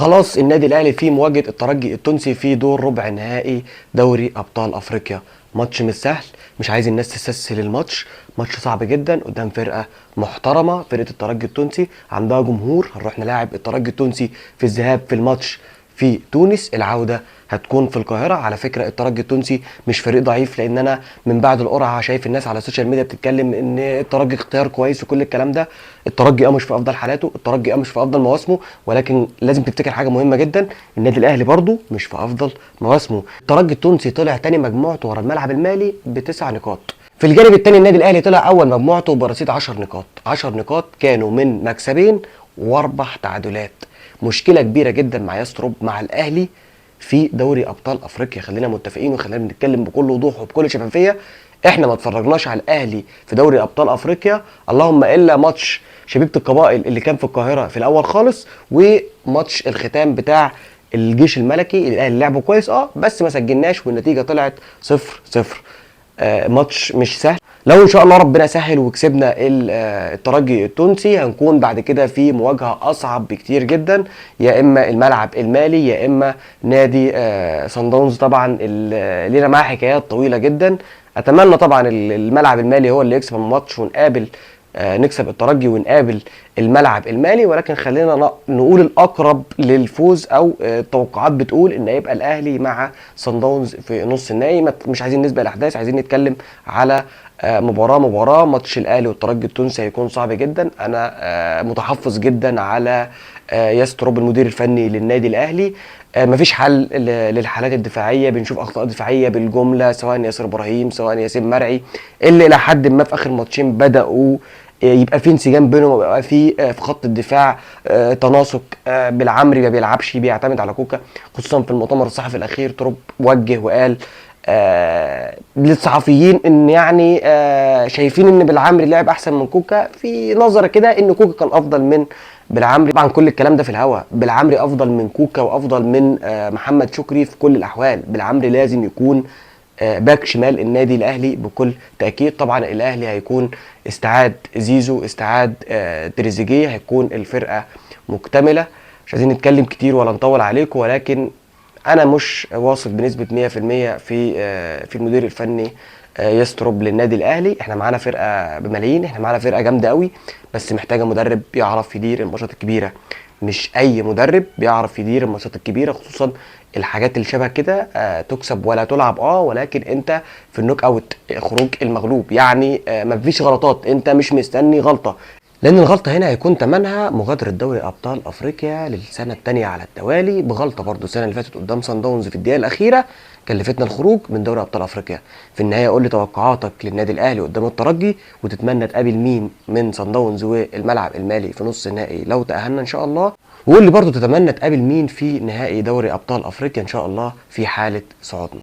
خلاص النادي الاهلي في مواجهة الترجي التونسي في دور ربع نهائي دوري ابطال افريقيا. ماتش مش سهل، مش عايز الناس تستسهل الماتش، ماتش صعب جدا قدام فرقه محترمه، فرقه الترجي التونسي عندها جمهور. هنروح نلاعب الترجي التونسي في الذهاب في الماتش في تونس، العودة هتكون في القاهرة. على فكرة الترجي التونسي مش فريق ضعيف، لان انا من بعد القرعة شايف الناس على ال social media بتتكلم ان الترجي اختيار كويس وكل الكلام ده. الترجي مش في افضل حالاته، الترجي مش في افضل مواسمه، ولكن لازم تفتكر حاجة مهمة جدا، النادي الاهلي برضو مش في افضل مواسمه. الترجي التونسي طلع تاني مجموعته ورا الملعب المالي بتسع نقاط. في الجانب الثاني النادي الاهلي طلع اول مجموعته برصيد 10 نقاط، 10 نقاط كانوا من مكسبين واربع تعادلات. مشكلة كبيرة جدا مع ياستروب مع الاهلي في دوري ابطال افريقيا. خلينا متفقين وخلينا بنتكلم بكل وضوح وبكل شفافية، احنا ما اتفرجناش على الاهلي في دوري ابطال افريقيا اللهم الا ماتش شبيبة القبائل اللي كان في القاهرة في الاول خالص، وماتش الختام بتاع الجيش الملكي اللي الاهلي لعبه كويس بس ما سجلناش والنتيجة طلعت 0-0. ماتش مش سهل. لو ان شاء الله ربنا سهل وكسبنا الترجي التونسي هنكون بعد كده في مواجهة اصعب بكتير جدا، يا اما الملعب المالي يا اما نادي صن داونز. طبعا لينا معاه حكايات طويلة جدا. اتمنى طبعا الملعب المالي هو اللي يكسب الماتش ونقابل نكسب الترجي ونقابل الملعب المالي، ولكن خلينا نقول الاقرب للفوز او التوقعات بتقول ان هيبقى الاهلي مع صن داونز في نص النهائي. مش عايزين نسبق الاحداث، عايزين نتكلم على مباراة. ماتش الاهلي والترجي التونسي هيكون صعب جدا. انا متحفظ جدا على ياستروب المدير الفني للنادي الاهلي. مفيش حل للحالات الدفاعية، بنشوف اخطاء دفاعية بالجملة، سواء ياسر ابراهيم سواء ياسين مرعي اللي الى حد ما في اخر ماتشين بداوا يبقى في انسجام بينهم ويبقى في خط الدفاع تناسق. بالعمري ما بيلعبش، بيعتمد على كوكا، خصوصا في المؤتمر الصحفي الاخير تروب وجه وقال للصحفيين ان يعني شايفين ان بالعمري لعب احسن من كوكا، في نظره كده ان كوكا كان افضل من بالعمري. طبعا كل الكلام ده في الهوا، بالعمري افضل من كوكا وافضل من محمد شكري في كل الاحوال. بالعمري لازم يكون باك شمال النادي الاهلي بكل تاكيد. طبعا الاهلي هيكون استعاد زيزو، استعاد تريزيجيه، هيكون الفرقة مكتملة. مش عايزين نتكلم كتير ولا نطول عليكم، ولكن انا مش واثق بنسبة 100% في المدير الفني يستروب للنادي الاهلي. احنا معانا فرقه بملايين، احنا معانا فرقه جامدة قوي، بس محتاجه مدرب يعرف يدير الماتشات الكبيرة. مش اي مدرب بيعرف يدير الماتشات الكبيرة، خصوصا الحاجات اللي شبه كده، تكسب ولا تلعب، ولكن انت في ال knock out، خروج المغلوب، يعني مفيش غلطات، انت مش مستني غلطه، لان الغلطة هنا هيكون ثمنها مغادرة دوري ابطال افريقيا للسنة الثانية على التوالي، بغلطه برضو السنة اللي فاتت قدام صن داونز في الدقيقة الاخيرة كلفتنا الخروج من دوري ابطال افريقيا. في النهاية قول لي توقعاتك للنادي الاهلي قدام الترجي، وتتمنى تقابل مين من صن داونز والملعب المالي في نص النهائي لو تاهلنا ان شاء الله، وقول لي برضو تتمنى تقابل مين في نهائي دوري ابطال افريقيا ان شاء الله في حاله صعودنا.